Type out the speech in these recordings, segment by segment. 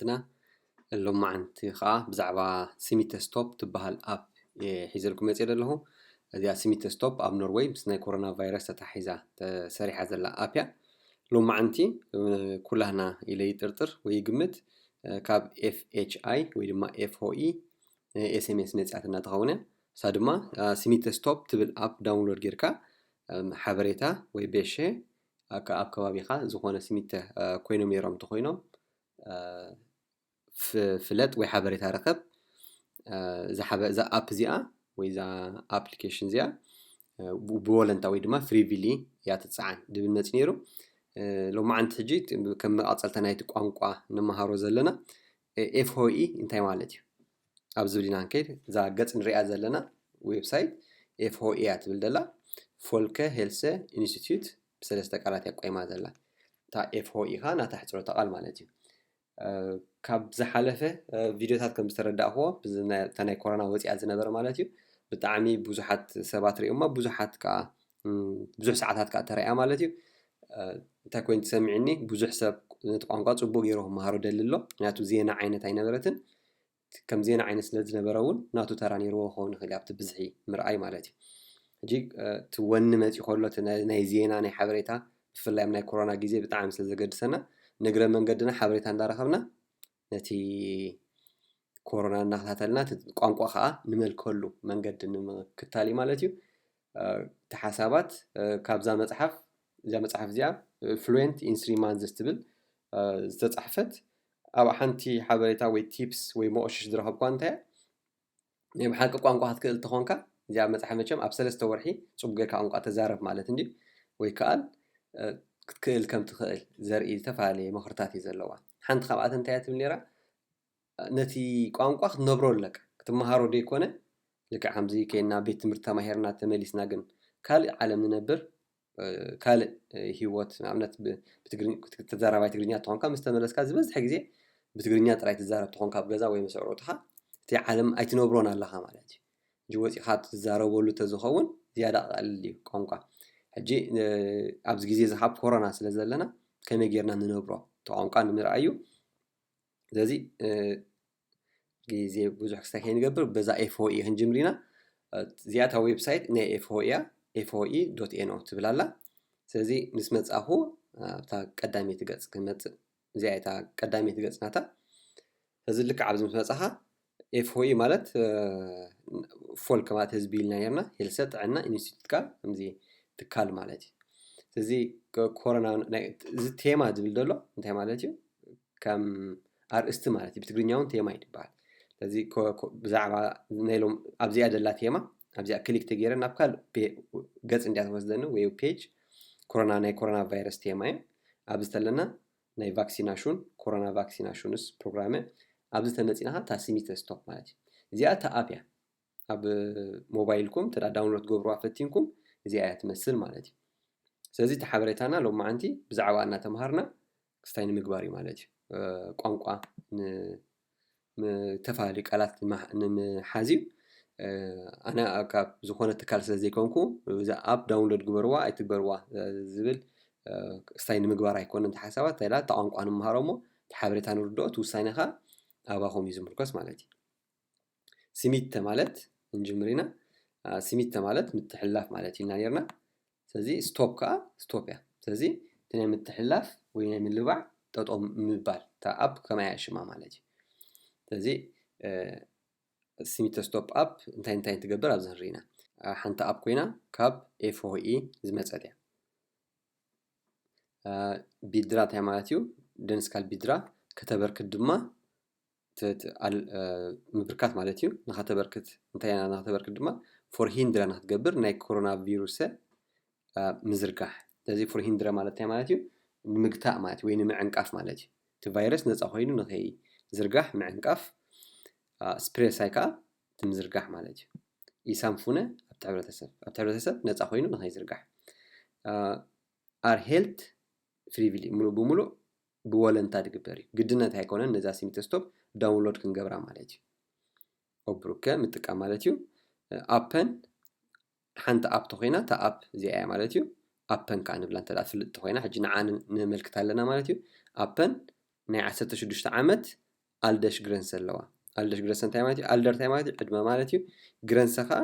ትና ሎማዓንቲ ከዓ ብዛዕባ ሲሚተስቶፕ ትበሃል ኣፕ ሒዘልኩም መፅእ ዘለኹ። እዚኣ ሲሚተስቶፕ ኣብ ኖርወይ ምስ ናይ ኮሮና ቫይረስ ተታሒዛ ተሰሪሓ ዘላ ኣፕ እያ። ሎማዓንቲ ኩላህና ኢለ ይጥርጥር ወይ ይግምት ካብ ኤፍኤችኣይ ወይ ድማ ኤፍኦኢ ኤስኤምኤስ መፅኣትና ትኸውን እያ። እሳ ድማ ሲሚተስቶፕ ትብል ኣፕ ዳውንሎድ ጌርካ ሓበሬታ ወይ ቤሸ ኣብ ከባቢኻ ዝኾነ ሲሚተ ኮይኖም ነይሮም እንተኾይኖም ፍለጥ ወይ ሓበሬታ ርኸብ። እዛ ኣፕ እዚኣ ወይ እዛ ኣፕሊኬሽን እዚኣ ብወለንታ ወይ ድማ ፍሪቪሊ እያ ትፀዓን ድብል መፅ ነይሩ። ሎማዓንቲ ሕጂ ከም መቃፀልታ ናይቲ ቋንቋ ንመሃሮ ዘለና ኤፍኦኢ እንታይ ማለት እዩ ኣብ ዝብል ኢና ንከይድ። እዛ ገፅ ንሪኣ ዘለና ዌብሳይት ኤፍኦኢ እያ ትብል ዘላ። ፎልከ ሄልሰ ኢንስቲትዩት ብሰለስተ ቃላት እያ ቆይማ ዘላ። እታ ኤፍኦኢ ኻ ናታ ሕፅረተ ቃል ማለት እዩ። ካብ ዝሓለፈ ቪዲዮታት ከም ዝተረዳእክዎ እታ ናይ ኮሮና ወፂኣ ዝነበረ ማለት እዩ ብጣዕሚ ብዙሓት ሰባት ሪኦማ ብዙሓት ከዓ ብዙሕ ሰዓታት ከዓ ተረእያ ማለት እዩ። እንታይ ኮይኑ ትሰሚዕኒ ብዙሕ ሰብ ነቲ ቋንቋ ፅቡቅ ገይሩ ክመሃሮ ደሊ ኣሎ። ምክንያቱ ዜና ዓይነት ኣይነበረትን። ከም ዜና ዓይነት ስለ ዝነበረ እውን ናቱ ተራ ነይርዎ ክኸውን ይኽእል ኣብቲ ብዝሒ ምርኣይ ማለት እዩ። ሕጂ እቲ ወኒ መፂ ከሎ ናይ ዜና ናይ ሓበሬታ ብፍላይ ናይ ኮሮና ግዜ ብጣዕሚ ስለ ዘገድሰና ንግረ መንገድና ሓበሬታ እንዳረኸብና ነቲ ኮሮና እናኸታተልና ቋንቋ ከዓ ንመልከሉ መንገዲ ንምክታል እዩ ማለት እዩ። እቲ ሓሳባት ካብዛ መፅሓፍ እዛ መፅሓፍ እዚኣ ፍሉንት ኢን ስሪ ማንዝስ ትብል ዝተፃሕፈት ኣብ ሓንቲ ሓበሬታ ወይ ቲፕስ ወይ መቆሽሽ ዝረኸብኳ እንታይ ናይ ብሓቂ ቋንቋ ክትክእል ተኾንካ እዚኣ መፅሓፍ መቸም ኣብ ሰለስተ ወርሒ ፅቡቅ ጌርካ ቋንቋ ተዛረብ ማለት እንዲ ወይ ከኣል ክትክእል ከም ትኽእል ዘርኢ ዝተፈላለየ ምኽርታት እዩ ዘለዋ። ሓንቲ ካብኣተን እንታይ እያ ትብል ነይራ? ነቲ ቋንቋ ክትነብሮ ኣለካ ክትመሃሮ ደይኮነ ልክዕ ከምዚ ከይና ቤት ትምህርቲ ተማሂርና ተመሊስና ግን ካልእ ዓለም ንነብር ካልእ ህይወት ንኣብነት ተዛራባይ ትግርኛ ተኾንካ ምስ ተመለስካ ዝበዝሐ ግዜ ብትግርኛ ጥራይ ትዛረብ ተኾንካ ኣብ ገዛ ወይ ምስ ኣዕሩትኻ እቲ ዓለም ኣይትነብሮን ኣለኻ ማለት እዩ። ሕጂ ወፂኻ ትዛረበሉ ተዝኸውን ዝያዳ ቀልል እዩ ቋንቋ። ሕጂ ኣብዚ ግዜ እዚ ካብ ኮሮና ስለ ዘለና ከመይ ጌርና ንነብሮ እቲ ቋንቋ ንምርኣዩ ስለዚ ግዜ ብዙሕ ክስታይ ከይንገብር በዛ ኤፍኦኢ ክንጅምር ኢና። እዚኣ እታ ዌብሳይት ናይ ኤፍኦኢ እያ። ኤፍኦኢ ዶት ኤንኦ ትብል ኣላ። ስለዚ ምስ መፃኹ ኣብታ ቀዳመይቲ ገፅ ክመፅእ እዚኣ እታ ቀዳመይቲ ገፅ ናታ። እዚ ልክዕ ኣብዚ ምስ መፃኻ ኤፍኦኢ ማለት ፎልክ ማለት ህዝቢ ኢልና ነርና ሄልሰ ጥዕና ኢንስቲትዩት ካ ከምዚ ትካል ማለት እዩ። ስለዚ ኮሮና እዚ ቴማ ዝብል ዘሎ እንታይ ማለት እዩ? ከም ኣርእስቲ ማለት እዩ ብትግርኛ እውን ቴማ እዩ ዝበሃል። ስለዚ ብዛዕባ ናይሎም ኣብዚኣ ደላ ቴማ ኣብዚኣ ክሊክ ተገይረ ናብ ካልእ ገፅ እንዲያ ትወስደኒ ወይ ፔጅ ኮሮና ናይ ኮሮና ቫይረስ ቴማ እዩ። ኣብዚ ተለና ናይ ቫክሲናሹን ኮሮና ቫክሲናሹንስ ፕሮግራመ ኣብዚ ተመፂናኻ እታ ሲሚተ ስቶፕ ማለት እዩ። እዚኣ እታ ኣፕ እያ። ኣብ ሞባይልኩም እንተ ዳውንሎድ ትገብርዋ ፈቲንኩም እዚኣ እያ ትመስል ማለት እዩ። ስለዚ እቲ ሓበሬታና ሎማዓንቲ ብዛዕባ እናተምሃርና ክስታይ ንምግባር እዩ ማለት እዩ። ቋንቋ ዝተፈላለዩ ቃላት ንምሓዝ እዩ። ኣነ ካብ ዝኾነ ትካል ስለ ዘይኮንኩ እዛ ኣፕ ዳውንሎድ ግበርዋ ኣይትግበርዋ ዝብል ክስታይ ንምግባር ኣይኮነን። እቲ ሓሳባት እንታይ እታ ቋንቋ ንምሃሮ እሞ እቲ ሓበሬታ ንርድኦ እቲ ውሳኔ ከዓ ኣባኹም እዩ ዝምርኮስ ማለት እዩ። ስሚተ ማለት እንጅምር ኢና። ስሚተ ማለት ምትሕልላፍ ማለት ኢና ነርና። ስለዚ ስቶፕ ከዓ ስቶፕ እያ። ስለዚ እቲ ናይ ምትሕልላፍ ወይ ናይ ምልባዕ ጠጦ ምባል እታ ኣፕ ከማይ እያ ሽማ ማለት እዩ። ስለዚ ስሚተ ስቶፕ ኣፕ እንታይ እንታይ ትገብር ኣብዚ ንርኢ ኢና። ሓንቲ ኣፕ ኮይና ካብ ኤፍኦኢ ዝመፀት እያ። ቢድራ እንታይ ማለት እዩ? ደንስካል ቢድራ ከተበርክት ድማ ምብርካት ማለት እዩ። ንኸተበርክት እንታይ ኢና ንኸተበርክት ድማ ፎርሂንድረ ንክትገብር ናይ ኮሮና ቪሩሰ ምዝርጋሕ። ስለዚ ፎርሂንድረ ማለት እንታይ ማለት እዩ? ንምግታእ ማለት ወይ ንምዕንቃፍ ማለት እዩ። እቲ ቫይረስ ነፃ ኮይኑ ንኸይዝርጋሕ ምዕንቃፍ። ስፕሬሳይ ከዓ እቲ ምዝርጋሕ ማለት እዩ። ኢሳም ፉነ ኣብቲ ሕብረተሰብ ኣብቲ ሕብረተሰብ ነፃ ኮይኑ ንኸይዝርጋሕ። ኣር ሄልት ፍሪቪሊ ሙሉእ ብሙሉእ ብወለንታ ዝግበር እዩ። ግድነት ኣይኮነን ነዛ ሲሚተስቶፕ ዳውንሎድ ክንገብራ ማለት እዩ። ኦብሩከ ምጥቃም ማለት እዩ። ኣፐን ሓንቲ ኣፕ ተኮይና እታ ኣፕ እዚኣ እያ ማለት እዩ። ኣፐን ከዓ ንብላ እንተ ትፍልጥ ተኮይና ሕጂ ንዓ ንመልክት ኣለና ማለት እዩ። ኣፐን ናይ ዓሰርተ ሽዱሽተ ዓመት ኣልደሽ ግረንሰ ኣለዋ። ኣልደሽ ግረንሰ እንታይ ማለት እዩ? ኣልደር እንታይ ማለት እዩ? ዕድመ ማለት እዩ። ግረንሰ ከዓ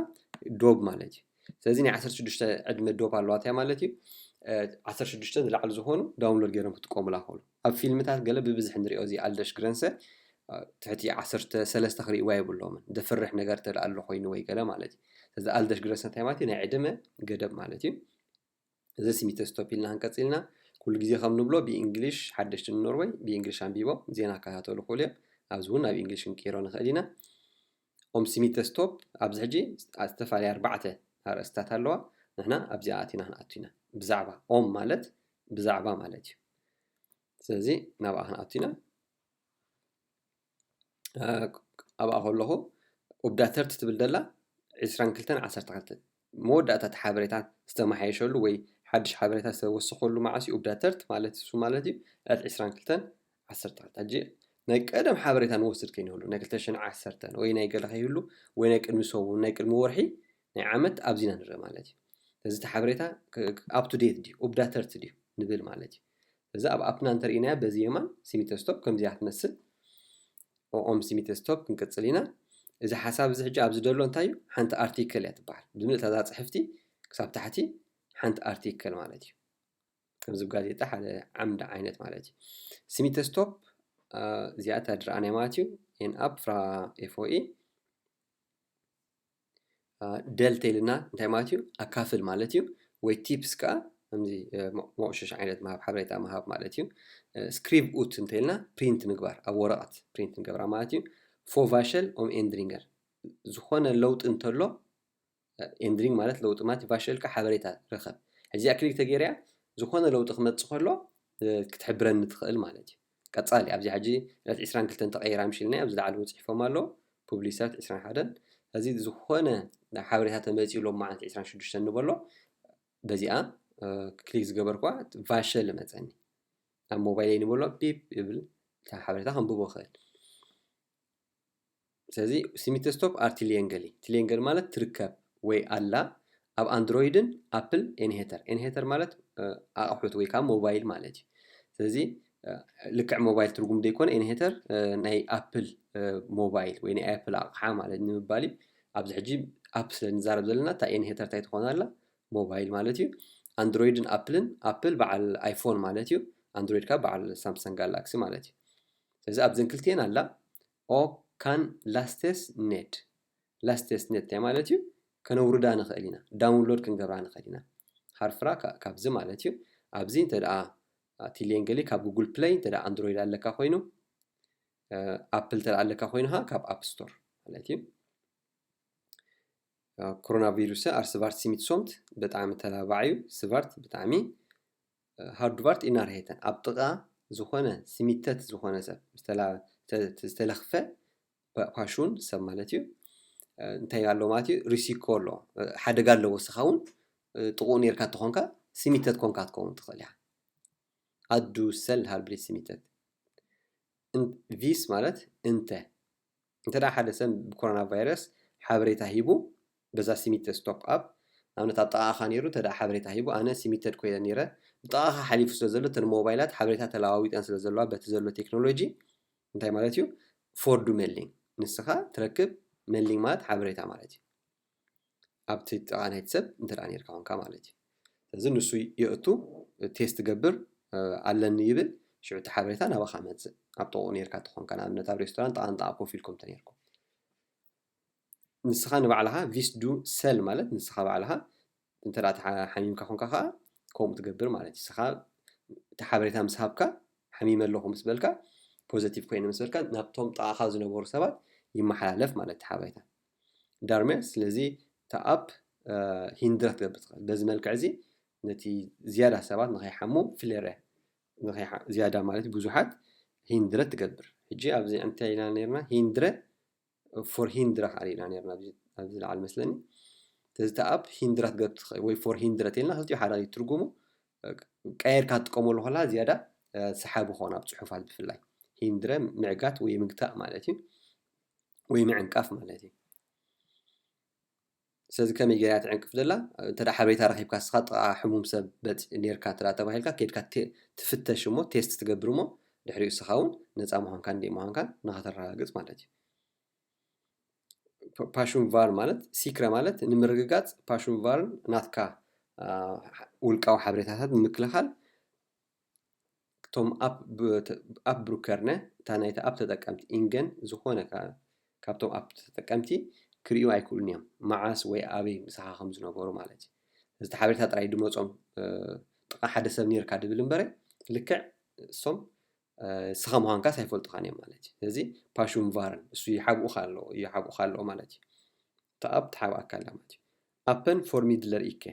ዶብ ማለት እዩ። ስለዚ ናይ ዓሰርተ ሽዱሽተ ዕድመ ዶብ ኣለዋ። እንታይ ማለት እዩ? ዓሰርተ ሽዱሽተ ንላዕሊ ዝኾኑ ዳውንሎድ ገይሮም ክጥቀሙላ ክኽእሉ። ኣብ ፊልምታት ገለ ብብዝሒ ንሪኦ እዚ ኣልደሽ ግረንሰ ትሕቲ ዓሰርተ ሰለስተ ክርእይዋ የብሎምን። ደፍርሕ ነገር ተደኣ ኣሎ ኮይኑ ወይ ገለ ማለት እዩ። ስለዚ ኣልደሽ ግረንሰ እንታይ ማለት እዩ? ናይ ዕድመ ገደብ ማለት እዩ። እዚ ስሚተስቶፕ ኢልና ክንቀጽልና ኩሉ ግዜ ከም ንብሎ ብእንግሊሽ ሓደሽቲ ንኖርወይ ብእንግሊሽ ኣንቢቦም ዜና ክከታተሉ ክኽእሉ እዮም። ኣብዚ እውን ናብ እንግሊሽ ክንቅይሮ ንኽእል ኢና። ኦም ስሚተስቶፕ ኣብዚ ሕጂ ዝተፈላለየ ኣርባዕተ ኣርእስታት ኣለዋ። ንሕና ኣብዚኣ ኣቲና ክንኣቱ ኢና። ብዛዕባ ኦም ማለት ብዛዕባ ማለት እዩ። ስለዚ ናብኣ ክንኣቱ ኢና። ኣብኣ ከለኹ ኡብዳተርት ትብል ደላ ዕስራን ክልተን ዓሰርተ ክልተን መወዳእታ እቲ ሓበሬታ ዝተመሓየሸሉ ወይ ሓድሽ ሓበሬታ ዝተወሰኸሉ መዓስ እዩ? ኡብዳተርት ማለት እሱ ማለት እዩ ዕለት ዕስራን ክልተን ዓሰርተ ክልተ። ሕጂ ናይ ቀደም ሓበሬታ ንወስድ ከይንህሉ ናይ ክልተ ሽሕን ዓሰርተን ወይ ናይ ገለ ከይህሉ ወይ ናይ ቅድሚ ሰሙን ናይ ቅድሚ ወርሒ ናይ ዓመት ኣብዚና ንርኢ ማለት እዩ። ስለዚ እቲ ሓበሬታ up to date ድዩ ኡብዳተርት ድዩ ንብል ማለት እዩ። እዚ ኣብ ኣፕና እንተርኢናያ በዚ የማን ስሚተስቶፕ ከምዚኣ ትመስል። ኦም ስሚተስቶፕ ክንቅጽል ኢና። እዚ ሓሳብ እዚ ሕጂ ኣብዚ ደሎ እንታይ እዩ? ሓንቲ ኣርቲክል እያ ትበሃል። ብምልእታ እዛ ጽሕፍቲ ክሳብ ታሕቲ ሓንቲ ኣርቲክል ማለት እዩ። ከምዚ ጋዜጣ ሓደ ዓምዲ ዓይነት ማለት እዩ። ስሚተስቶፕ እዚኣ እታ ድረኣናይ ማለት እዩ። ኤን ኣፕ ፍራ ኤፍኦኢ ደል ተይልና እንታይ ማለት እዩ? ኣካፍል ማለት እዩ። ወይ ቲፕስ ከዓ ከምዚ መቑሸሽ ዓይነት ምሃብ ሓበሬታ ምሃብ ማለት እዩ። ስክሪቭ ኡት እንተይልና ፕሪንት ምግባር ኣብ ወረቐት ፕሪንት ንገብራ ማለት እዩ። ፎ ቫሸል ኦም ኤንድሪንገር ዝኾነ ለውጢ እንተሎ ኤንድሪንግ ማለት ለውጢ ማለት ቫሸልካ ሓበሬታ ርኸብ። ሕዚኣ ክሊክ ተገይርያ ዝኾነ ለውጢ ክመፅእ ከሎ ክትሕብረኒ ትኽእል ማለት እዩ። ቀፃሊ ኣብዚ ሕጂ ዕለት ዕስራን ክልተን ተቐይራ ምሽልና ኣብዚ ላዕሊ እውን ፅሒፎም ኣለዉ። ፑብሊሰር ዕስራን ሓደን እዚ ዝኾነ ሓበሬታ ተመፂኡ ሎም መዓልቲ ዕስራን ሽዱሽተን ንበሎ በዚኣ ክሊክ ዝገበርኳ ቫሸል መፀኒ ኣብ ሞባይለይ ንበሎ ፒፕ ይብል ሓበሬታ ከንብቦ ክእል። ስለዚ ስሚተስቶፕ ኣር ቲሊየንገሊ ቲሊየንገል ማለት ትርከብ ወይ ኣላ ኣብ ኣንድሮይድን ኣፕል ኤንሄተር ኤንሄተር ማለት ኣቕሑት ወይ ከዓ ሞባይል ማለት እዩ። ስለዚ ልክዕ ሞባይል ትርጉም ዘይኮነ ኤንሄተር ናይ ኣፕል ሞባይል ወይ ናይ ኣፕል ኣቕሓ ማለት ንምባል እዩ። ኣብዚ ሕጂ ኣፕ ስለ ንዛረብ ዘለና እታ ኤንሄተር እንታይ ትኾን ኣላ ሞባይል ማለት እዩ። ኣንድሮይድን ኣፕልን ኣፕል በዓል ኣይፎን ማለት እዩ። ኣንድሮይድ ካብ በዓል ሳምሰንግ ጋላክሲ ማለት እዩ። ስለዚ ኣብዘን ክልቲኤን ኣላ ኦ ካን ላስተስ ኔድ ላስተስ ኔድ እንታይ ማለት እዩ? ከነውርዳ ንኽእል ኢና፣ ዳውንሎድ ክንገብራ ንኽእል ኢና። ሃርፍራ ካብዚ ማለት እዩ። ኣብዚ እንተ ደኣ ቲሊየንገሊ ካብ ጉግል ፕለይ እንተ ኣንድሮይድ ኣለካ ኮይኑ ኣፕል እንተ ኣለካ ኮይኑኻ ካብ ኣፕ ስቶር ማለት እዩ። ኮሮና ቪሩስ ኣር ስቫርት ስሚት ሶምት ብጣዕሚ ተላባዕ እዩ። ስቫርት ብጣዕሚ ሃርድቫርት ኢናርሄተን ኣብ ጥቓ ዝኾነ ስሚተት ዝኾነ ሰብ ዝተለኽፈ ፓሹን ሰብ ማለት እዩ። እንታይ ኣሎ ማለት እዩ? ሪሲኮ ኣሎ፣ ሓደጋ ኣለዎ። ስኻ እውን ጥቑኡ ነርካ ተኾንካ ስሚተት ኮንካ ትከውን ትኽእል ኢኻ። ኣዱ ሰል ሃልብሪት ስሚተት ቪስ ማለት እንተ እንተ ሓደ ሰብ ብኮሮና ቫይረስ ሓበሬታ ሂቡ በዛ ስሚተት ስቶፕ ኣፕ ንኣብነት ኣብ ጥቓኻ ነይሩ እንተ ሓበሬታ ሂቡ ኣነ ስሚተድ ኮይነ ነይረ ብጥቓኻ ሓሊፉ ስለ ዘሎ እተን ሞባይላት ሓበሬታ ተለዋዊጠን ስለ ዘለዋ በቲ ዘሎ ቴክኖሎጂ እንታይ ማለት እዩ? ፎርዱ መሊንግ ንስኻ ትረክብ መሊንግ ማለት ሓበሬታ ማለት እዩ። ኣብቲ ጥቓ ናይቲ ሰብ እንተ ነርካ ኮንካ ማለት እዩ። ስለዚ ንሱ የእቱ ቴስት ገብር ኣለኒ ይብል ሽዑ እቲ ሓበሬታ ናባኻ መፅእ ኣብ ጥቕኡ ነርካ ተኾንካ ንኣብነት ኣብ ሬስቶራንት ጥቓ ንጥቓ ኮፍ ኢልኩም ተነርኩም ንስኻ ንባዕልኻ ቪስ ዱ ሰል ማለት ንስኻ ባዕልኻ እንተ ሓሚምካ ኮንካ ከዓ ከምኡ ትገብር ማለት እዩ። ንስኻ እቲ ሓበሬታ ምስ ሃብካ ሓሚመ ኣለኹ ምስ በልካ ፖዘቲቭ ኮይነ ምስ በልካ ናብቶም ጥቓኻ ዝነበሩ ሰባት ይመሓላለፍ ማለት እቲ ሓበሬታ ዳርመ ስለዚ እቲ ኣፕ ሂንድረ ክትገብር ትኽእል በዚ መልክዕ እዚ ነቲ ዝያዳ ሰባት ንኸይሓሙ ፍሌረ ዝያዳ ማለት ብዙሓት ሂንድረ ትገብር ሕጂ ኣብዚ እንታይ ኢና ነርና ሂንድረ ፎር ሂንድረ ክኣል ኢና ነርና ኣብዚ ላዓል መስለኒ ስለዚ እቲ ኣፕ ሂንድረ ክትገብር ትኽእል ወይ ፎር ሂንድረ ተልና ክልቲኡ ሓደ ትርጉሙ ቀየርካ ትጥቀመሉ ከላ ዝያዳ ሰሓቢ ክኾን ኣብ ፅሑፋት ብፍላይ ሂንድረ ምዕጋት ወይ ምግታእ ማለት እዩ ወይ ምዕንቃፍ ማለት እዩ። ስለዚ ከመይ ገይራ ትዕንቅፍ ዘላ እንተ ሓበሬታ ረኺብካ ስኻ ጥቓ ሕሙም ሰብ በፂ ነርካ ተ ተባሂልካ ከድካ ትፍተሽ እሞ ቴስት ትገብር እሞ ድሕሪኡ እስኻ እውን ነፃ ምዃንካን ደይ ምዃንካን ንኸተረጋግፅ ማለት እዩ። ፓሹን ቫር ማለት ሲክረ ማለት ንምርግጋፅ ፓሹን ቫርን ናትካ ውልቃዊ ሓበሬታታት ንምክልኻል እቶም ኣፕ ብሩከርነ እታ ናይቲ ኣፕ ተጠቀምቲ ኢንገን ዝኾነ ካብቶም ኣፕ ተጠቀምቲ ክርእዩ ኣይክእሉን እዮም፣ መዓስ ወይ ኣበይ ምሳኻ ከም ዝነበሩ ማለት እዩ። እዚ ሓበሬታ ጥራይ ድመፆም ጥቓ ሓደ ሰብ ነርካ ድብል እምበረ ልክዕ እሶም ስኻ ምዃንካስ ኣይፈልጡኻን እዮም ማለት እዩ። ስለዚ ፓሹን ቫርን እሱ ይሓብኡኻ ኣለዎ ይሓብኡኻ ኣለዎ ማለት እዩ። እታ ኣፕ ትሓብኣካ ኣላ ማለት እዩ። ኣፐን ፎርሚድለር ኢከ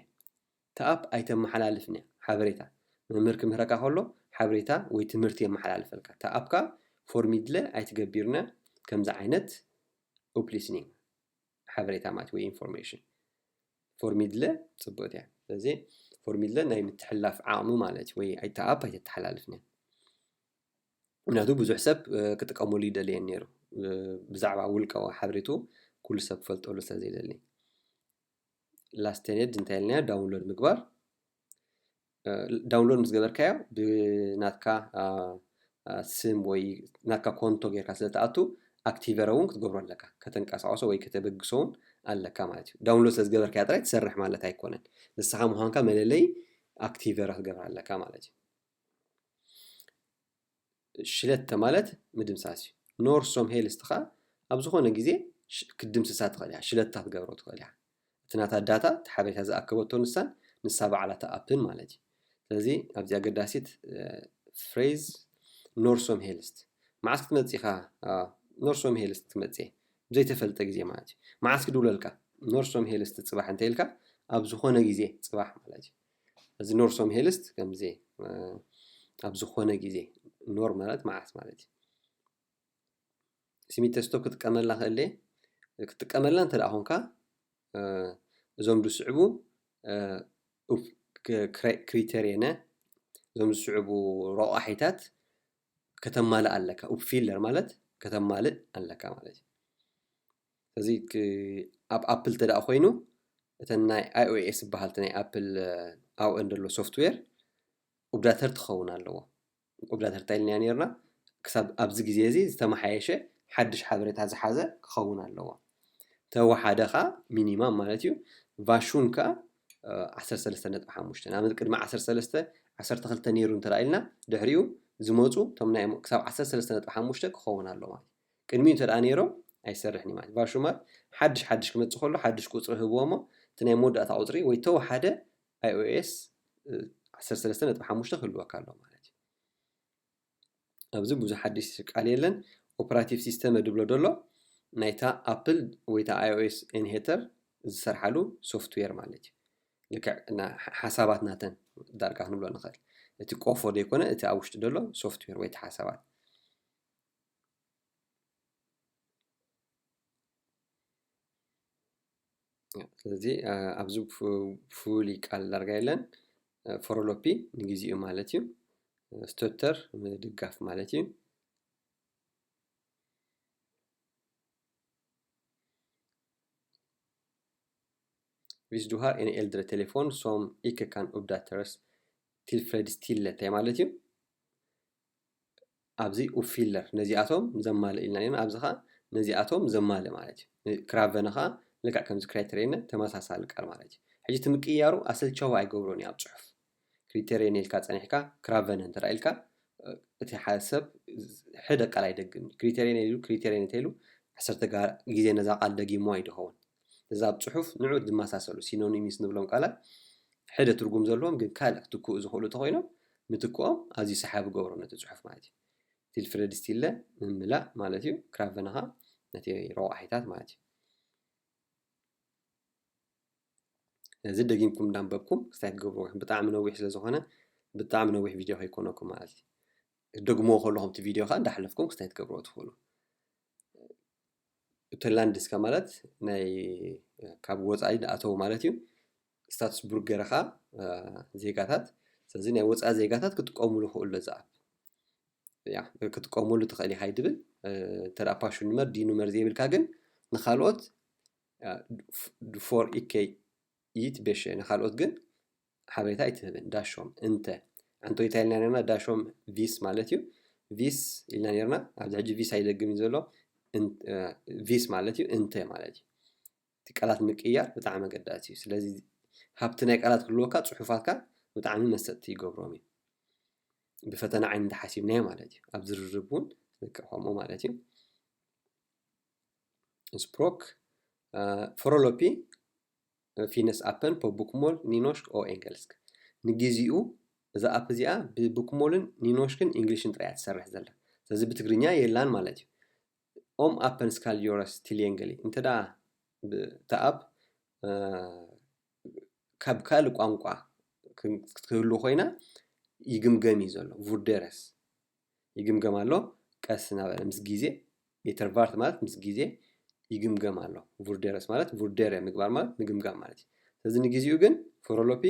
እታ ኣፕ ኣይተመሓላልፍን እያ ሓበሬታ። መምህር ክምህረካ ከሎ ሓበሬታ ወይ ትምህርቲ የመሓላልፈልካ። እታ ኣፕ ከኣ ፎርሚድለ ኣይትገብርና ከምዚ ዓይነት ኡፕሊስኒንግ ሓበሬታ ማለት ወይ ኢንፎርሜሽን። ፎርሚድለ ጽቡቕት እያ። ስለዚ ፎርሚድለ ናይ ምትሕላፍ ዓቕሚ ማለት ወይ ኣይታ ኣፕ ኣይተተሓላልፍን እያ። ምክንያቱ ብዙሕ ሰብ ክጥቀመሉ ይደልየን ነይሩ ብዛዕባ ውልቃዊ ሓበሬቱ ኩሉ ሰብ ክፈልጠሉ ስለ ዘይደሊ። ላስተኔድ እንታይ ኢልናዮ? ዳውንሎድ ምግባር። ዳውንሎድ ምስ ገበርካዮ ብናትካ ስም ወይ ናትካ ኮንቶ ጌርካ ስለ ትኣቱ ኣክቲቨረ እውን ክትገብሮ ኣለካ፣ ከተንቀሳቕሶ ወይ ከተበግሶ እውን ኣለካ ማለት እዩ። ዳውንሎድ ስለ ዝገበርካዮ ጥራይ ትሰርሕ ማለት ኣይኮነን። ንስኻ ምዃንካ መለለይ ኣክቲቨረ ክትገብር ኣለካ ማለት እዩ። ሽለተ ማለት ምድምሳስ እዩ። ኖርሶም ሄልስት ኸኣ ኣብ ዝኾነ ግዜ ክትድምስሳ ትኽእል እያ፣ ሽለታ ክትገብሮ ትኽእል እያ። እቲ ናታ ዳታ እቲ ሓበሬታ ዝኣከበቶ ንሳን ንሳ ባዕላ እታ ኣፕን ማለት እዩ። ስለዚ ኣብዚ ኣገዳሲት ፍሬዝ ኖርሶም ሄልስት መዓስ ክትመጽእ ኢኻ? ኖርሶም ሄልስት ክትመጽእ ብዘይተፈልጠ ግዜ ማለት እዩ። መዓስ ክድውለልካ? ኖርሶም ሄልስት ጽባሕ እንተ ኢልካ ኣብ ዝኾነ ግዜ ጽባሕ ማለት እዩ። እዚ ኖርሶም ሄልስት ከምዚ ኣብ ዝኾነ ግዜ ኖር ማለት መዓስ ማለት እዩ። ስሚተስቶፕ ክትጥቀመላ ክእለ ክትጥቀመላ እንተ ደኣ ኾንካ እዞም ዝስዕቡ ክሪተርየነ እዞም ዝስዕቡ ረቋሒታት ከተማልእ ኣለካ። ኡፕፊለር ማለት ከተማልእ ኣለካ ማለት እዩ። እዚ ኣብ ኣፕል ተደኣ ኮይኑ እተን ናይ ኣይኦኤስ ዝበሃል ናይ ኣፕል ኣብአን ዘሎ ሶፍትዌር ኡፕዳተር ትኸውን ኣለዎ። ኡፕዳተር እንታይ ኢልና ነርና? ክሳብ ኣብዚ ግዜ እዚ ዝተመሓየሸ ሓድሽ ሓበሬታ ዝሓዘ ክኸውን ኣለዎ። ተወሓደ ከዓ ሚኒማም ማለት እዩ። ቫሹን ከዓ ዓሰርተ ሰለስተ ነጥቢ ሓሙሽተ ንኣብነት ቅድሚ ዓሰርተ ሰለስተ ዓሰርተ ክልተ ነይሩ እንተ ኢልና ድሕሪኡ ዝመፁ እቶም ናይ ክሳብ ዓሰርተ ሰለስተ ነጥቢ ሓሙሽተ ክኸውን ኣለዎ ማለት እዩ። ቅድሚኡ እንተ ደኣ ነይሮም ኣይሰርሕን እዩ ማለት ቫሹማት ሓድሽ ሓድሽ ክመፅእ ከሎ ሓድሽ ቁፅሪ ህብዎ እሞ እቲ ናይ መወዳእታ ቁፅሪ ወይ ተወሓደ ኣይኦኤስ ዓሰርተ ሰለስተ ነጥቢ ሓሙሽተ ክህልወካ ኣለዎ ማለት እዩ። ኣብዚ ብዙሕ ሓድሽ ቃል የለን። ኦፐራቲቭ ሲስተም ድብሎ ደሎ ናይታ ኣፕል ወይታ ኣይኦኤስ ኢንሄተር ዝሰርሓሉ ሶፍትዌር ማለት እዩ። ልክዕ ሓሳባት ናተን ዳርጋ ክንብሎ ንኽእል። እቲ ቆፎ ዘይኮነ እቲ ኣብ ውሽጢ ደሎ ሶፍትዌር ወይ ሓሳባት። ስለዚ ኣብዚ ፍሉይ ቃል ዳርጋ የለን። ፎሮሎፒ ንግዚኡ ማለት እዩ። ስቶተር ምድጋፍ ማለት እዩ። Hvis du har en eldre telefon som ikke kan oppdateres tilfredsstillende እንታይ ማለት እዩ? ኣብዚ ኡፊለር ነዚኣቶም ዘማልእ ኢልና ኔና ኣብዚ ኸዓ ነዚኣቶም ዘማልእ ማለት እዩ። ክራቨነ ኸዓ ልክዕ ከምዚ ክራይተርየነ ተመሳሳሊ ቃል ማለት እዩ። ሕጂ እቲ ምቅያሩ ኣሰልቻዊ ኣይገብሮን እዩ ኣብ ፅሑፍ። ክሪተርየን ኢልካ ፀኒሕካ ክራቨነ እንተ ኢልካ እቲ ሓደ ሰብ ሕደ ቃል ኣይደግም። ክሪተርየን ኢሉ ክሪተርየን እንተ ኢሉ ዓሰርተ ግዜ ነዛ ቃል ደጊሞ ኣይድኸውን። እዛ ኣብ ፅሑፍ ንዑ ዝመሳሰሉ ሲኖኒምስ ንብሎም ቃላት ሕደ ትርጉም ዘለዎም ግን ካልእ ክትክኡ ዝኽእሉ እንተኾይኖም ምትክኦም ኣዝዩ ሰሓቢ ገብሮ ነቲ ፅሑፍ ማለት እዩ። ቲልፍሬድስቲለ ምምላእ ማለት እዩ። ክራቨነኻ ነቲ ረቋሒታት ማለት እዩ። እዚ ደጊምኩም እንዳንበብኩም ክስታይ ትገብርዎ ኢኹም። ብጣዕሚ ነዊሕ ስለ ዝኾነ ብጣዕሚ ነዊሕ ቪድዮ ከይኮነኩም ማለት እዩ። ደግምዎ ከለኹም እቲ ቪድዮ ከዓ እንዳሓለፍኩም ክስታይ ትገብርዎ ትኽእሉ። ዩተላንድስካ ማለት ናይ ካብ ወፃኢ ዝኣተው ማለት እዩ። ስታትስቡርገርኻ ዜጋታት ስለዚ ናይ ወፃኢ ዜጋታት ክጥቀሙሉ ክእሉ እዚ ኣፕ ክትጥቀሙሉ ትኽእል ኢኻ ይድብል። እንተ ፓሹን ንመር ዲ ኑመር ዘይብልካ ግን ንካልኦት ፎር ኢኬ ኢት ቤሸ ንካልኦት ግን ሓበሬታ ኣይትህብን። ዳሾም እንተ ኣንቶይታ ኢልና ዳሾም ቪስ ማለት እዩ። ቪስ ኢልና ነርና። ኣብዚ ሕጂ ቪስ ኣይደግም እዩ ዘሎ። ቪስ ማለት እዩ እንተ ማለት እዩ። እቲ ቃላት ምቅያር ብጣዕሚ ኣገዳሲ እዩ። ስለዚ ሃብቲ ናይ ቃላት ክህልወካ ጽሑፋትካ ብጣዕሚ መሰጥቲ ይገብሮም እዩ። ብፈተና ዓይኒ እንተሓሲብናዮ ማለት እዩ። ኣብ ዝርርብ እውን ልክዕ ከምኡ ማለት እዩ። ስፕሮክ፣ ፎሮሎፒ ፊነስ ኣፐን ፖ ቡክሞል ኒኖሽክ ኦ ኤንገልስክ። ንግዜኡ እዛ ኣፕ እዚኣ ብቡክሞልን ኒኖሽክን ኢንግሊሽን ጥራይ እያ ትሰርሕ ዘላ። ስለዚ ብትግርኛ የላን ማለት እዩ። ኦም ኣፐን ስካል ዮረስ ቲልየንገሊ እንተ ደኣ እታ ኣፕ ካብ ካልእ ቋንቋ ክትህሉ ኮይና ይግምገም እዩ ዘሎ። ቡርደረስ ይግምገም ኣሎ። ቀስ እናበለ ምስ ግዜ፣ የተርቫርት ማለት ምስ ግዜ ይግምገም ኣሎ። ቡርደረስ ማለት ቡርደረ ምግባር ማለት ምግምጋም ማለት እዩ። ስለዚ ንግዜኡ ግን ፎሮሎፒ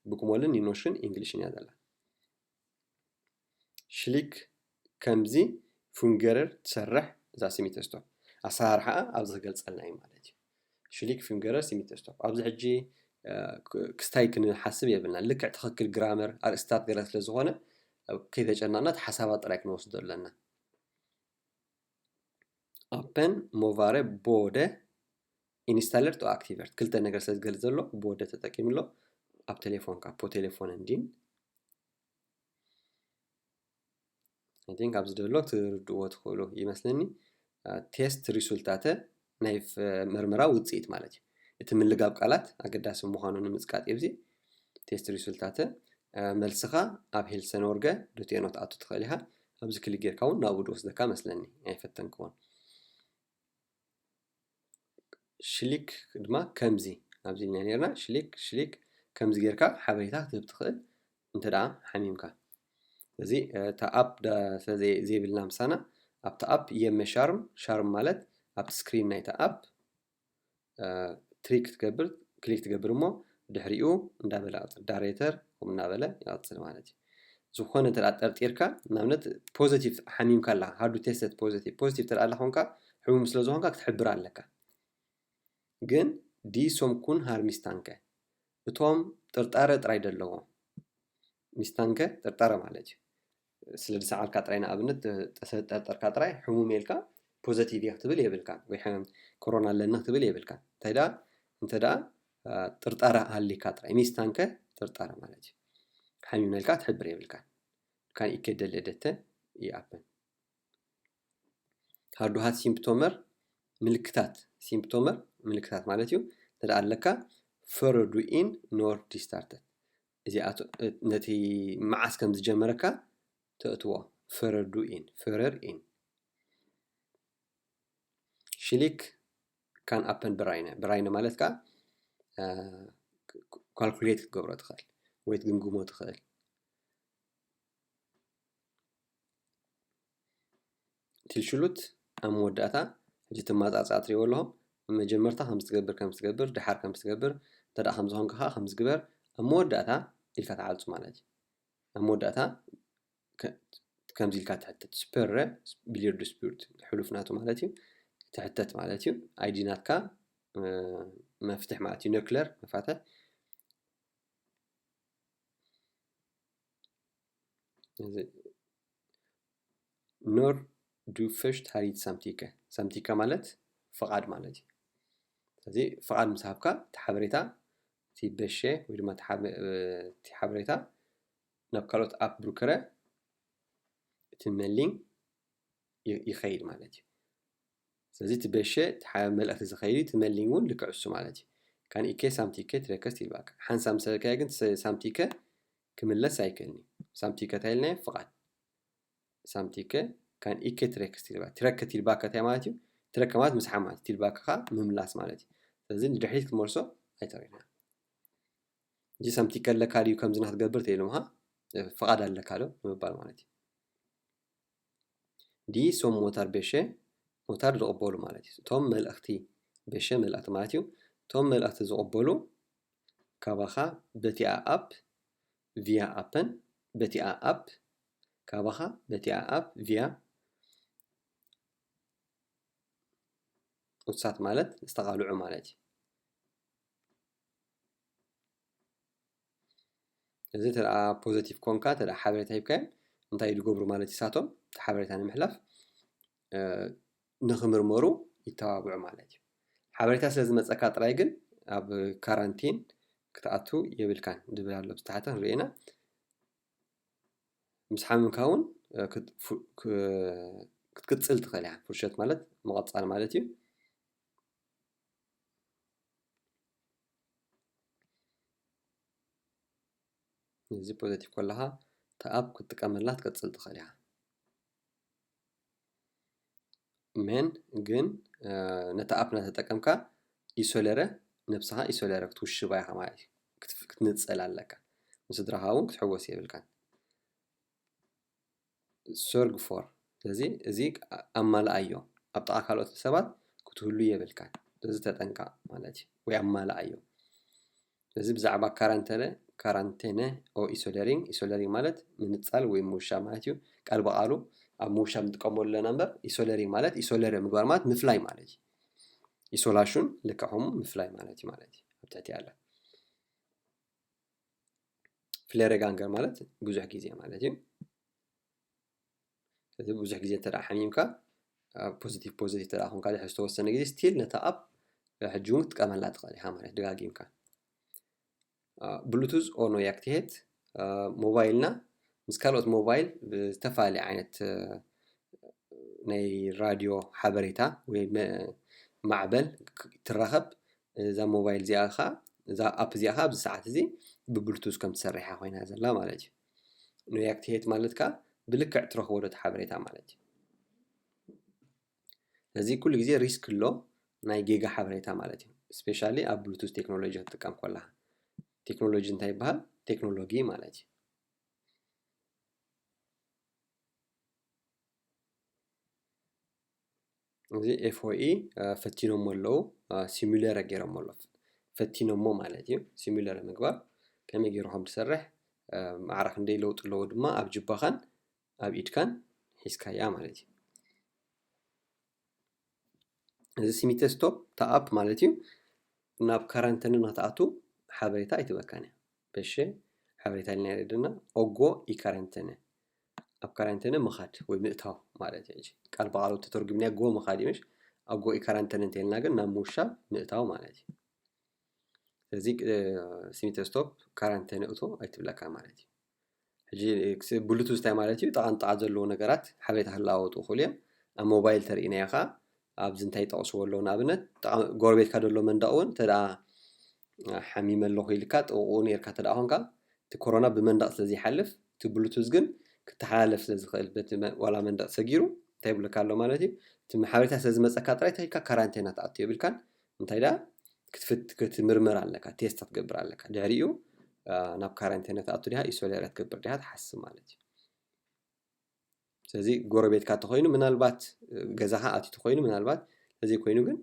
ብኩሞልን ኒኖሽን ኢንግሊሽን እያ ዘላ። ሽሊክ ከምዚ ፉንገረር ትሰርሕ እዛ ሲሚተስቶፕ ኣሰራርሓኣ ኣብዚ ክገልጸልና እዩ ማለት እዩ። ሽሊክ ፉንገረር ሲሚተስቶፕ ኣብዚ ሕጂ ክስታይ ክንሓስብ የብልና። ልክዕ ትኽክል ግራመር ኣርእስታት ገለ ስለ ዝኾነ ከይተጨናቕና እቲ ሓሳባት ጥራይ ክንወስዶ ኣለና። ኣፐን ሞቫረ ቦደ ኢንስታለር ጦ ኣክቲቨርት ክልተ ነገር ስለ ዝገልጽ ዘሎ ቦደ ተጠቂምሎ ኣብ ቴሌፎንካ ፖ ቴሌፎን እንዲን I think ኣብዚ ዘሎ ትርድእዎ ትኽእሉ ይመስለኒ። ቴስት ሪሱልታተ ናይ መርመራ ውፅኢት ማለት እዩ። እቲ ምልጋብ ቃላት ኣገዳሲ ምዃኑ ንምፅቃጥ እዩ። ቴስት ሪሱልታተ መልስኻ ኣብ ሄልሰን ኦርገ ዶት ኤኖ ትኣቱ ትኽእል ኢኻ። ኣብዚ ክሊክ ጌርካ እውን ናብኡ ድወስደካ መስለኒ ኣይፈተንክዎን። ሽሊክ ድማ ከምዚ ኣብዚ ኢልና ነርና ሽሊክ ሽሊክ ከምዚ ጌርካ ሓበሬታ ክትህብ ትኽእል እንተ ደኣ ሓሚምካ። ስለዚ እታ ኣፕ ስለ ዘይብልና ምሳና ኣብቲ ኣፕ የመ ሻርም ሻርም ማለት ኣብቲ ስክሪን ናይታ ኣፕ ትሪክ ትገብር ክሊክ ትገብር እሞ ድሕሪኡ እንዳበለ ይቐፅል ዳይሬክተር ከምኡ እናበለ ይቐፅል ማለት እዩ። ዝኾነ እንተ ጠርጢርካ ንኣብነት ፖዘቲቭ ሓሚምካ ኣላ ሃዱ ቴስተት ፖዘቲቭ ፖዘቲቭ ተደኣ ኣላ ኮንካ ሕሙም ስለ ዝኾንካ ክትሕብር ኣለካ። ግን ዲ ሶምኩን ሃር ሚስታንከ እቶም ጥርጣረ ጥራይ ደለዎም ሚስታንከ ጥርጣረ ማለት እዩ። ስለ ዝሰዓልካ ጥራይ ንኣብነት ተሰጠርጠርካ ጥራይ ሕሙም ኢልካ ፖዘቲቭ እየ ክትብል የብልካ ወይ ኮሮና ኣለኒ ክትብል የብልካ። እንታይ ደኣ እንተ ደኣ ጥርጣረ ሃሊካ ጥራይ ሚስታንከ ጥርጣረ ማለት እዩ። ሓሚምና ኢልካ ትሕብር የብልካ። ካን ኢኬደል ደተ ይኣበን ሃዱሃት ሲምፕቶመር ምልክታት ሲምፕቶመር ምልክታት ማለት እዩ። እንተ ኣለካ ፈረዱ ኢን ኖር ዲስታርተት እዚ ነቲ መዓስ ከም ዝጀመረካ ተእትዎ ፈረዱ ኢን ፈረር ኢን ሽሊክ ካን ኣፐን ብራይነ ብራይነ ማለት ከዓ ካልኩሌት ክትገብሮ ትኽእል ወይ ትግምግሞ ትኽእል። ቲልሽሉት ኣብ መወዳእታ ሕጂ ትመጻጻ ትሪእዎ ኣለኹም መጀመርታ ከም ዝትገብር ከም ዝትገብር ድሓር ከም ዝትገብር እንተ ከም ዝኾንካ ከዓ ከም ዝግበር ኣብ መወዳእታ ኢልካ ትዓልፁ ማለት እዩ። ኣብ መወዳእታ ከምዚ ኢልካ ትሕተት ስፐረ ቢልየርዱ ስፒርት ሕሉፍ ናቱ ማለት እዩ ትሕተት ማለት እዩ። ኣይዲ ናትካ መፍትሕ ማለት እዩ ነክለር መፋትሕ ኖር ዱ ፈሽት ሃሪት ሳምቲከ ሳምቲከ ማለት ፍቓድ ማለት እዩ። ስለዚ ፍቓድ ምስ ሃብካ እቲ ሓበሬታ እቲ በሸ ወይ ድማ እቲ ሓበሬታ ናብ ካልኦት ኣፕ ብሩከረ እቲ መሊንግ ይኸይድ ማለት እዩ። ስለዚ እቲ በሸ እቲ መልእኽቲ ዝኸይድ እቲ መሊንግ እውን ልክዕ እሱ ማለት እዩ። ካን ኢኬ ሳምቲከ ትረከስ ይልባካ ሓንሳብ ምሰለካዮ ግን ሳምቲከ ክምለስ ኣይክእልኒ። ሳምቲከ እንታይ ኢልናዮ ፍቓድ ሳምቲከ ካን ኢኬ ትረክስ ትልባ ትረከ ትልባከ እንታይ ማለት እዩ? ትረከ ማለት ምስሓ ማለት ትልባከ ከዓ ምምላስ ማለት እዩ። ስለዚ ንድሕሪት ክትመልሶ ኣይተሪና። እዚ ሳምቲከ ኣለካ ድዩ ከምዚ ናትገብር ተኢሉ ምሃ ፍቓድ ኣለካ ዶ ንምባል ማለት እዩ። ዲ ሶም ሞታር ቤሸ ሞታር ዝቕበሉ ማለት እዩ። እቶም መልእኽቲ ቤሸ መልእኽቲ ማለት እዩ። እቶም መልእኽቲ ዝቕበሉ ካባኻ በቲኣ ኣፕ ቪያ ኣፐን በቲኣ ኣፕ ካባኻ በቲኣ ኣፕ ቪያ ኡትሳት ማለት ዝተቓልዑ ማለት እዩ። እዚ ተደኣ ፖዘቲቭ ኮንካ ተደኣ ሓበሬታ ሂብካዮም እንታይ ዝገብሩ ማለት ይሳቶም እቲ ሓበሬታ ንምሕላፍ ንኽምርመሩ ይተባብዑ ማለት እዩ። ሓበሬታ ስለ ዝመፀካ ጥራይ ግን ኣብ ካራንቲን ክትኣቱ የብልካን ዝብል ኣሎ ብዝተሓተ ክንርኢ ኢና። ምስ ሓመምካ እውን ክትቅፅል ትኽእል ኢኻ። ፍርሸት ማለት ምቕፃል ማለት እዩ። እዚ ፖዘቲቭ ከለኻ እታ ኣፕ ክትጥቀመላ ትቀፅል ትኽእል ኢኻ። ሜን ግን ነታ ኣፕ እናተጠቀምካ ኢሶለረ ነብስኻ ኢሶለረ ክትውሽባ ኢኻ ማለት እዩ። ክትንፀል ኣለካ። ንስድራኻ እውን ክትሕወስ የብልካን። ሰርግ ፎር ስለዚ እዚ ኣማልኣዮ ኣብ ጥቓ ካልኦት ሰባት ክትህሉ የብልካን። ስለዚ ተጠንቀቕ ማለት እዩ ወይ ኣማልኣዮ። እዚ ብዛዕባ ካራንተነ ካራንቴነ ኦ ኢሶለሪንግ ኢሶለሪንግ ማለት ምንጻል ወይ ምውሻ ማለት እዩ። ቃል ብቃሉ ኣብ ምውሻ ንጥቀመሉ ኣለና እምበር ኢሶለሪንግ ማለት ኢሶለሪ ምግባር ማለት ምፍላይ ማለት እዩ። ኢሶላሹን ልክዕ ከምኡ ምፍላይ ማለት እዩ ማለት እዩ። ኣብ ትሕቲ ኣለ ፍሌረጋንገር ማለት ብዙሕ ግዜ ማለት እዩ። ስለዚ ብዙሕ ግዜ እንተ ሓሚምካ ፖዚቲቭ ፖዚቲቭ እንተ ኮንካ ድሕሪ ዝተወሰነ ግዜ ስቲል ነታ ኣፕ ሕጂ እውን ክትጥቀመላ ትኽእል ኢኻ ማለት ደጋጊምካ። ብሉቱዝ ኦኖ ያክትሄት ሞባይልና ምስ ካልኦት ሞባይል ብዝተፈላለየ ዓይነት ናይ ራድዮ ሓበሬታ ወይ ማዕበል ትራኸብ። እዛ ሞባይል እዚኣ ኸዓ እዛ ኣፕ እዚኣ ኸዓ ኣብዚ ሰዓት እዚ ብብሉቱዝ ከም ትሰርሕ ኮይና ዘላ ማለት እዩ። ኖያክትሄት ማለት ከዓ ብልክዕ ትረኽቦ ዶ ሓበሬታ ማለት እዩ። ስለዚ ኩሉ ግዜ ሪስክ ኣሎ ናይ ጌጋ ሓበሬታ ማለት እዩ። ስፔሻሊ ኣብ ብሉቱዝ ቴክኖሎጂ ክትጥቀም ከለኻ ቴክኖሎጂ እንታይ ይበሃል? ቴክኖሎጂ ማለት እዩ። እዚ ኤፍኦኢ ፈቲኖሞ ኣለዉ። ሲሙለረ ገይሮሞ ኣሎ። ፈቲኖሞ ማለት እዩ። ሲሙለረ ምግባር ከመይ ገይሩ ከም ትሰርሕ ማዕረ ክንደይ ለውጢ ኣለዎ ድማ ኣብ ጅባኻን ኣብ ኢድካን ሒዝካያ ማለት እዩ። እዚ ሲሚተስቶፕ ተኣፕ ማለት እዩ። ናብ ካራንተነ ንክትኣቱ ሓበሬታ ኣይትበካን እያ። በሸ ሓበሬታ ኢልና ይረድና ኦጎ ኢ ካራንተነ ኣብ ካራንተነ ምኻድ ወይ ምእታው ማለት እዩ። ቃል ብቃሉ ተተርጉምና ጎ ምኻድ እዩ። ኣጎ ኢ ካራንተነ እንተልና ግን ናብ ምውሻብ ምእታው ማለት እዩ። ስለዚ ሲሚተስቶፕ ካራንተነ እቶ ኣይትብለካ ማለት እዩ። ሕጂ ብሉቱዝ እንታይ ማለት እዩ? ጠቓንጠቓ ዘለዎ ነገራት ሓበሬታ ክለዋወጡ ይኽእሉ እዮም። ኣብ ሞባይል ተርእናዮ ከዓ ኣብዚ እንታይ ይጠቕስዎ ኣለዉ? ንኣብነት ጎረቤትካ ዘሎ መንደቕ እውን እንተ ሓሚመ ኣለኹ ኢልካ ጥቕኡ ነርካ እንተ ኮንካ እቲ ኮሮና ብመንደቕ ስለ ዘይሓልፍ እቲ ብሉቱዝ ግን ክተሓላለፍ ስለ ዝኽእል በቲ ዋላ መንደቕ ሰጊሩ እንታይ ይብለካ ኣሎ ማለት እዩ። እቲ ሓበሬታ ስለ ዝመፀካ ጥራይ እንታይ ኢልካ ካራንቴና ትኣቱ የብልካን። እንታይ ዳ ክትፍት ክትምርመር ኣለካ፣ ቴስት ክትገብር ኣለካ። ድሕሪኡ ናብ ካራንቴና ትኣቱ ዲኻ ኢሶሌር ክትገብር ዲኻ ትሓስብ ማለት እዩ። ስለዚ ጎረቤትካ ተኮይኑ ምናልባት ገዛኻ ኣትዩ ተኮይኑ ምናልባት ተዘይኮይኑ ግን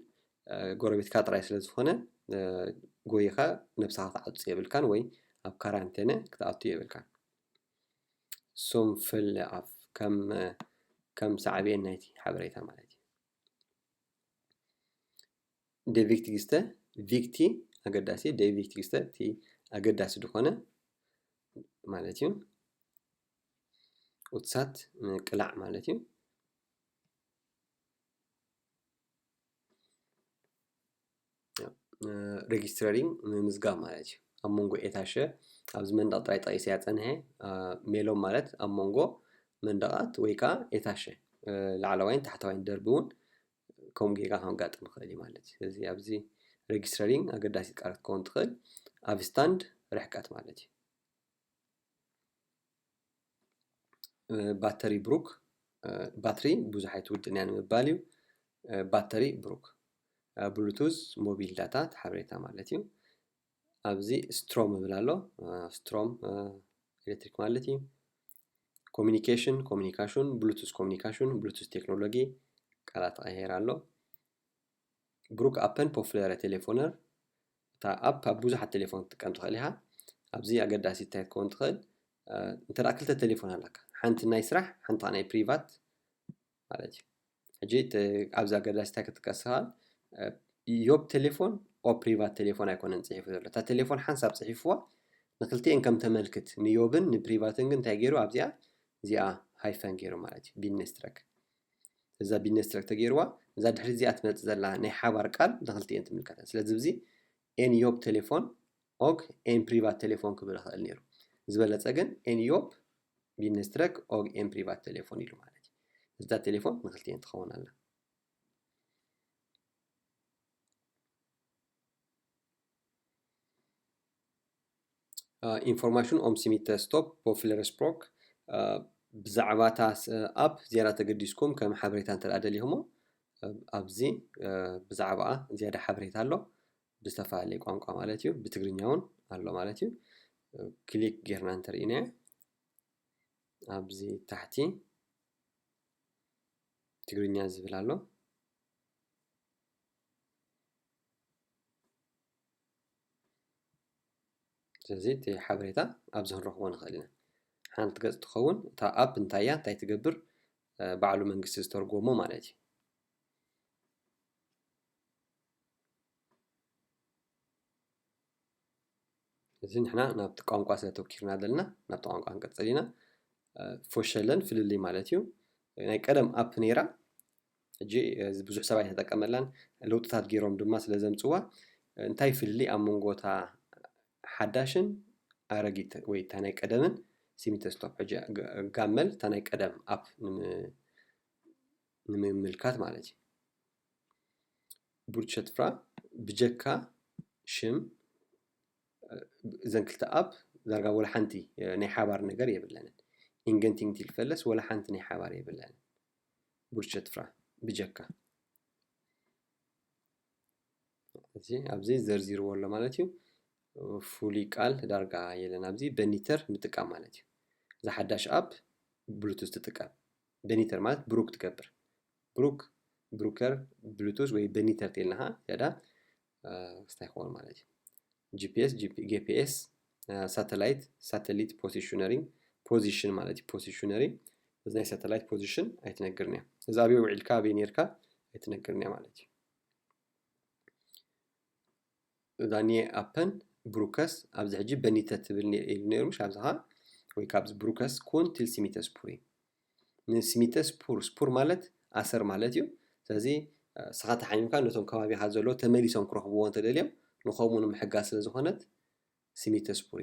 ጎረቤትካ ጥራይ ስለ ዝኾነ ጎይኻ ነብስኻ ክትዓጹ የብልካን ወይ ኣብ ካራንቴነ ክትኣቱ የብልካን። ሶም ፍል ኣፍ ከም ሳዕቤን ናይቲ ሓበሬታ ማለት እዩ። ደቪክቲግስተ ቪክቲ ኣገዳሲ ደቪክቲግስተ እቲ ኣገዳሲ ዝኾነ ማለት እዩ። ኡትሳት ቅላዕ ማለት እዩ። ሬጅስትሪንግ ምምዝጋብ ማለት እዩ። ኣብ መንጎ ኤታሸ ኣብዚ መንደቕ ጥራይ ጠቒሰያ ጸንሐ ሜሎም ማለት ኣብ መንጎ መንደቓት ወይ ከዓ ኤታሸ ላዕለዋይን ታሕተዋይን ደርቢ እውን ከምኡ ጌጋ ከጋጥም ይኽእል እዩ ማለት እዩ። ስለዚ ኣብዚ ሬጅስተሪንግ ኣገዳሲት ቃል ክትከውን ትኽእል። ኣብ ስታንድ ርሕቀት ማለት እዩ። ባተሪ ብሩክ ባትሪ ብዙሕ ኣይትውድእን እያ ንምባል እዩ። ባተሪ ብሩክ ብሉቱዝ ሞቢል ዳታ ሓበሬታ ማለት እዩ። ኣብዚ ስትሮም ይብል ኣሎ። ስትሮም ኤሌክትሪክ ማለት እዩ። ኮሚኒኬሽን ኮሚኒካሽን ብሉቱዝ ኮሚኒካሽን ብሉቱዝ ቴክኖሎጂ ቃላት ተቐይር ኣሎ። ብሩክ ኣፐን ፖፍለረ ቴሌፎነር እታ ኣፕ ኣብ ብዙሓት ቴሌፎን ክትጥቀም ትኽእል ኢኻ። ኣብዚ ኣገዳሲ እንታይ ክትከውን ትኽእል እንተ ክልተ ቴሌፎን ኣለካ ሓንቲ ናይ ስራሕ ሓንቲ ናይ ፕሪቫት ማለት እዩ። ሕጂ ኣብዚ ኣገዳሲ እንታይ ክትጥቀስ ትኽእል ዮብ ቴሌፎን ኦ ፕሪቫት ቴሌፎን ኣይኮነን ፅሒፉ ዘሎ። እታ ቴሌፎን ሓንሳብ ፅሒፍዋ ንክልቲኤን ከም ተመልክት ንዮብን ንፕሪቫትን ግን እንታይ ገይሩ ኣብዚኣ እዚኣ ሃይፈን ገይሩ ማለት እዩ። ቢነስትረክ፣ እዛ ቢነስትረክ ተገይርዋ፣ እዛ ድሕሪ እዚኣ ትመጽእ ዘላ ናይ ሓባር ቃል ንክልቲኤን ትምልከተን። ስለዚ ብዚ ኤን ዮብ ቴሌፎን ኦግ ኤን ፕሪቫት ቴሌፎን ክብል ይኽእል ነይሩ። ዝበለጸ ግን ኤን ዮብ ቢነስትረክ ኦግ ኤን ፕሪቫት ቴሌፎን ኢሉ ማለት እዩ። እዛ ቴሌፎን ንክልቲኤን ትኸውን ኣላ። ኢንፎርማሽን ኦም ስሚተ ስቶፕ ፖ ፍለረስፕሮክ፣ ብዛዕባ እታ ኣፕ ዝያዳ ተገዲስኩም ከም ሓበሬታ እንተ ደኣ ደሊኹሞ፣ ኣብዚ ብዛዕባኣ ዝያዳ ሓበሬታ ኣሎ። ብዝተፈላለየ ቋንቋ ማለት እዩ። ብትግርኛ እውን ኣሎ ማለት እዩ። ክሊክ ጌርና እንተርኢናዮ ኣብዚ ታሕቲ ትግርኛ ዝብል ኣሎ። ስለዚ እቲ ሓበሬታ ኣብዚ ክንረኽቦ ንኽእል ኢና። ሓንቲ ገጽ ትኸውን፣ እታ ኣፕ እንታይ እያ፣ እንታይ ትገብር፣ ባዕሉ መንግስቲ ዝተርጎሞ ማለት እዩ። እዚ ንሕና ናብቲ ቋንቋ ስለ ተኪርና ዘለና ናብቲ ቋንቋ ክንቀጽል ኢና። ፎሸለን ፍልልይ ማለት እዩ። ናይ ቀደም ኣፕ ነይራ፣ ሕጂ ብዙሕ ሰብ ኣይተጠቀመላን። ለውጥታት ገይሮም ድማ ስለ ዘምጽዋ፣ እንታይ ፍልልይ ኣብ መንጎ እታ ሓዳሽን ኣረጊት ወይ እታ ናይ ቀደምን ሲሚተስቶፕ፣ ሕጂ ጋመል እታ ናይ ቀደም ኣፕ ንምምልካት ማለት እዩ። ቡርቸትፍራ ብጀካ ሽም እዘን ክልተ ኣፕ ዳርጋ ወላ ሓንቲ ናይ ሓባር ነገር የብለንን። ኢንገንቲንግ ቲልፈለስ ወላ ሓንቲ ናይ ሓባር የብለንን። ቡርቸትፍራ ብጀካ እዚ ኣብዚ ዘርዚርዎ ኣሎ ማለት እዩ። ፍሉይ ቃል ዳርጋ የለን ኣብዚ። በኒተር ምጥቃም ማለት እዩ። እዛ ሓዳሽ ኣፕ ብሉቱዝ ትጥቀም። በኒተር ማለት ብሩክ ትገብር። ብሩክ፣ ብሩከር፣ ብሉቱዝ ወይ በኒተር ተልና ኸዓ ዝያዳ ክስታይ ክኸውን ማለት እዩ። ጂፒኤስ፣ ጂፒኤስ፣ ሳተላይት፣ ሳተሊት ፖዚሽነሪንግ፣ ፖዚሽን ማለት እዩ። ፖዚሽነሪ እዚ ናይ ሳተላይት ፖዚሽን ኣይትነግርን እያ። እዚ ኣበይ ውዒልካ ኣበይ ነርካ ኣይትነግርን እያ ማለት እዩ። እዛ ኒየ ኣፐን ብሩከስ ኣብዚ ሕጂ በኒተ ትብል ኢሉ ነይሩ ምሽ ኣብዝኻ ወይ ካብዚ ብሩከስ ኩን ትል ስሚተስፑሪ ንስሚተስፑር ስፑር ማለት ኣሰር ማለት እዩ። ስለዚ ስኻ ተሓሚምካ ነቶም ከባቢኻ ዘሎ ተመሊሶም ክረኽብዎ እንተደልዮም ንኸምኡ ንምሕጋዝ ስለ ዝኾነት ስሚተስፑሪ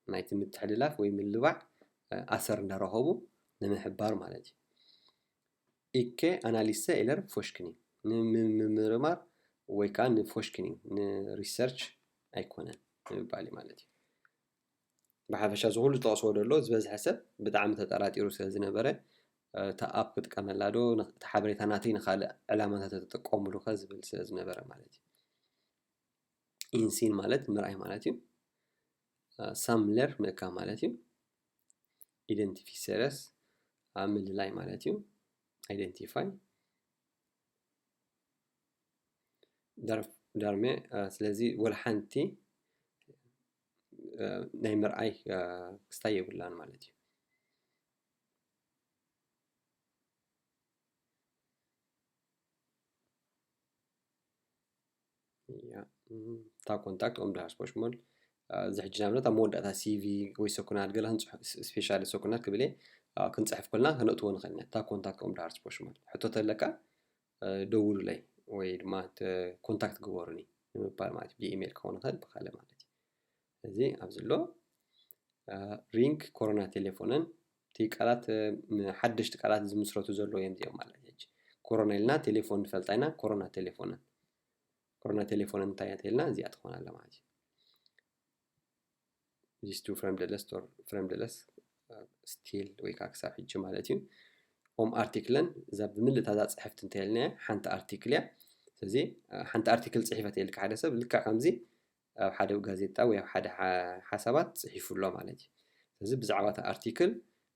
ናይቲ ምትሕልላፍ ወይ ምልባዕ ኣሰር እንዳረኸቡ ንምሕባር ማለት እዩ። ኢኬ ኣናሊሰ ኤለር ፎሽክኒ ንምምርማር ወይ ከዓ ንፎሽክኒ ንሪሰርች ኣይኮነን ንምባል እዩ ማለት እዩ። ብሓፈሻ እዚ ኩሉ ዝጠቕስዎ ዘሎ ዝበዝሐ ሰብ ብጣዕሚ ተጠራጢሩ ስለ ዝነበረ እታ ኣፕ ክጥቀመላ ዶ እቲ ሓበሬታ ናተይ ንካልእ ዕላማታት ተጠቀሙሉ ከ ዝብል ስለ ዝነበረ ማለት እዩ። ኢንሲን ማለት ምርኣይ ማለት እዩ። ሳምለር ምእካብ ማለት እዩ። ኢደንቲፊሰረስ ኣብ ምልላይ ማለት እዩ። ኣይደንቲፋይ ዳርሜ ስለዚ ወላ ሓንቲ ናይ ምርኣይ ክስታይ የብላን ማለት እዩ። እታ ኮንታክት ኦም ድሃር ስፖሽሞል እዚ ሕጂ ንኣብነት ኣብ መወዳእታ ሲቪ ወይ ሰኩናት ገለ ስፔሻሊ ሰኩናት ክብል ክንፅሕፍ ኮልና ክነእትዎ ንኽእል ኢና። እታ ኮንታክት ኦም ድሃር ስፖሽሞል ሕቶ ተለካ ደውሉለይ ወይ ድማ ኮንታክት ግበሩኒ ንምባል ማለት እዩ። ብኢሜይል ክኸውን ይኽእል ብካልእ ማለት እዩ። እዚ ኣብዚ ኣሎ ሪንግ ኮሮና ቴሌፎነን እቲ ቃላት ሓደሽቲ ቃላት ዝምስረቱ ዘለዉ እዮም እዚኦም ማለት እዩ። ኮሮና ኢልና ቴሌፎን ንፈልጣ ኢና። ኮሮና ቴሌፎነን ኮሮና ቴሌፎነን እንታይ እያ ተልና እዚኣ ትኾን ኣለ ማለት እዩ። ዚስቱ ፍረምደለስ ቶር ፍረምደለስ ስቲል ወይ ከዓ ክሳብ ሕጂ ማለት እዩ። ኦም ኣርቲክለን እዛ ብምልእታ እዛ ፅሕፍቲ እንተልና ሓንቲ ኣርቲክል እያ። ስለዚ ሓንቲ ኣርቲክል ፅሒፈት የልካ ሓደ ሰብ ልክዕ ከምዚ ኣብ ሓደ ጋዜጣ ወይ ኣብ ሓደ ሓሳባት ፅሒፉ ኣሎ ማለት እዩ። ስለዚ ብዛዕባ እቲ ኣርቲክል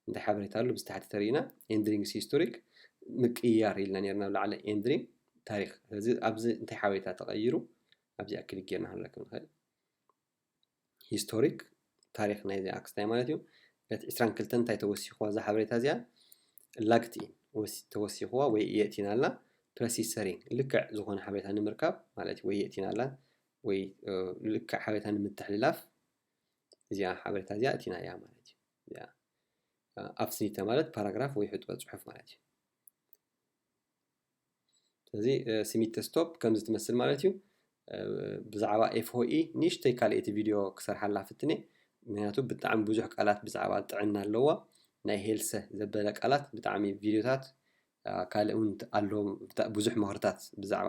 እንታይ ሓበሬታ ኣሎ ብዝታሕቲ ተሪእና ኤንድሪንግስ ሂስቶሪክ ምቅያር ኢልና ነርና ኣብ ላዕለ ኤንድሪንግ ታሪክ። ስለዚ ኣብዚ እንታይ ሓበሬታ ተቐይሩ ኣብዚኣ ክሊክ ጌርና ክንረክብ ንኽእል። ሂስቶሪክ ታሪክ ናይዚ ኣክስታይ ማለት እዩ። እቲ ዕስራን ክልተን እንታይ ተወሲኽዋ እዛ ሓበሬታ እዚኣ ላግቲ ተወሲኽዋ ወይ የእቲና ኣላ። ፕረሲሰሪንግ ልክዕ ዝኾነ ሓበሬታ ንምርካብ ማለት ወይ የእቲና ኣላ ወይ ልክዕ ሓበሬታ ንምትሕልላፍ እዚኣ ሓበሬታ እዚኣ እቲና እያ ማለት እዩ። እዚኣ ኣፍስኒተ ማለት ፓራግራፍ ወይ ሕጥበ ጽሑፍ ማለት እዩ። ስለዚ ስሚተ ስቶፕ ከምዚ ትመስል ማለት እዩ። ብዛዕባ ኤፍኦኢ ንእሽተይ ካልኣይቲ ቪድዮ ክሰርሓላ ፍትነ። ምክንያቱ ብጣዕሚ ብዙሕ ቃላት ብዛዕባ ጥዕና ኣለዋ። ናይ ሄልሰ ዘበለ ቃላት ብጣዕሚ ቪድዮታት ካልእ እውን ኣሎ። ብዙሕ ምኽርታት ብዛዕባ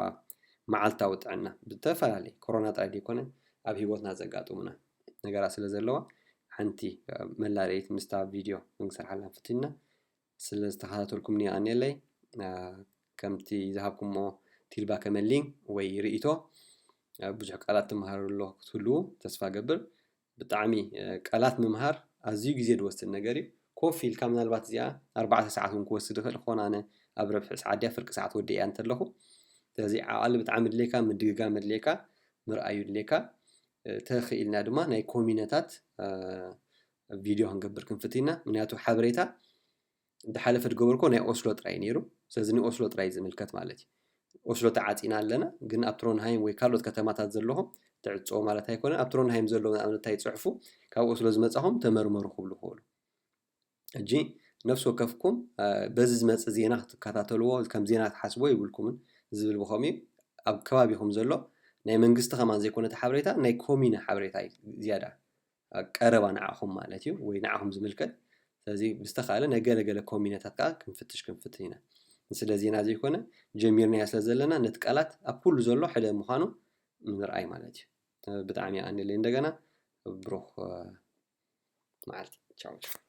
መዓልታዊ ጥዕና ብዝተፈላለየ ኮሮና ጥራይ ዘይኮነ ኣብ ህይወትና ዘጋጥሙና ነገራት ስለ ዘለዋ ሓንቲ መላለይት ምስታ ቪድዮ ክንሰርሓላ ፍትና። ስለ ዝተኸታተልኩምኒ ኣኔለይ ከምቲ ዝሃብኩሞ ቲልባ ከመሊን ወይ ርእቶ ብዙሕ ቃላት ትመሃሩ ኣሎ ክትህልዉ ተስፋ ገብር። ብጣዕሚ ቃላት ምምሃር ኣዝዩ ግዜ ዝወስድ ነገር እዩ። ኮፍ ኢልካ ምናልባት እዚኣ ኣርባዕተ ሰዓት እውን ክወስድ ይኽእል ክኾን ኣነ ኣብ ረብሒ ሰዓት ድያ ፍርቂ ሰዓት ወዲእያ እንተለኹ። ስለዚ ዓቃሊ ብጣዕሚ ድሌካ ምድግጋም ድሌካ ምርኣዩ ድሌካ። ተኽኢልና ድማ ናይ ኮሚነታት ቪድዮ ክንገብር ክንፍትና ምክንያቱ ሓበሬታ ዝሓለፈ ዝገበርኮ ናይ ኦስሎ ጥራይ ነይሩ። ስለዚ ንኦስሎ ጥራይ ዝምልከት ማለት እዩ። ኦስሎ ተዓፂና ኣለና፣ ግን ኣብ ትሮንሃይም ወይ ካልኦት ከተማታት ዘለኹም ትዕፅዎ ማለት ኣይኮነን። ኣብ ትሮንሃይም ዘለዉ ንኣብነት እንታይ ይፅሕፉ፣ ካብ ኦስሎ ዝመፃኹም ተመርመሩ ክብሉ ክኽእሉ። ሕጂ ነፍሲ ወከፍኩም በዚ ዝመፅእ ዜና ክትከታተልዎ ከም ዜና ትሓስቦ ይብልኩምን ዝብል ብኸምኡ ኣብ ከባቢኹም ዘሎ ናይ መንግስቲ ከማን ዘይኮነ እቲ ሓበሬታ ናይ ኮሚነ ሓበሬታ እዩ ዝያዳ ቀረባ ንዓኹም ማለት እዩ ወይ ንዓኹም ዝምልከት። ስለዚ ብዝተኻለ ናይ ገለገለ ኮሚነታት ከዓ ክንፍትሽ ክንፍትን ኢና። ስለ ዜና ዘይኮነ ጀሚርናዮ ስለ ዘለና ነቲ ቃላት ኣብ ኩሉ ዘሎ ሕደ ምዃኑ ንምርኣይ ማለት እዩ። ብጣዕሚ ኣንለ እንደገና ብሩኽ መዓልቲ ቻው።